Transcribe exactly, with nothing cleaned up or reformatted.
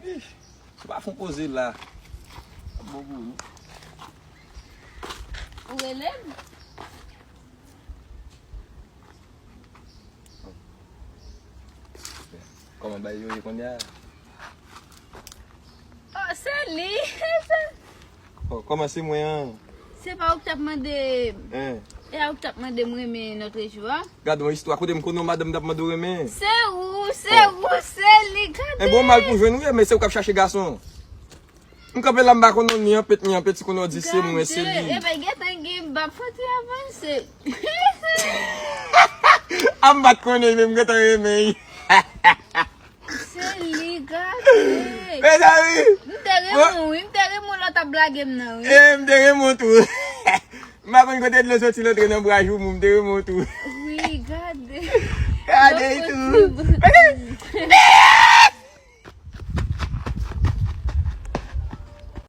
Ih, se pa fon poze la. Bon pou nou. Ou rele m? Kòman bagay yo ye kounye a? Oh, se li. Oh, kòman se mwen an? Se pa ou ki t ap mande. Hein? E a ou ki t ap mande m renmen Notre Jour a? Gade yon istwa kote m konnen yon madanm t ap mande w renmen. Se ou, se ou, se li. Gade. E bon, mal pou jwenn ou ye, men se ou k ap chache gason. M kanpe la, m pa konn ni anpet, ni anpet, si konnen w di se mwen, se li. Ebyen, gentan gen bab foti avanse. A m pa t konnen, men m gentan renmen. Se li, gade. Mezanmi! M te renmen w, wi. M te renmen w lè w t ap blage m nan, wi. E, m te renmen w tou. M pa konn kote dlo soti, l antre nan bra joumou, m te renmen w tou. Wi, gade. Gade tou.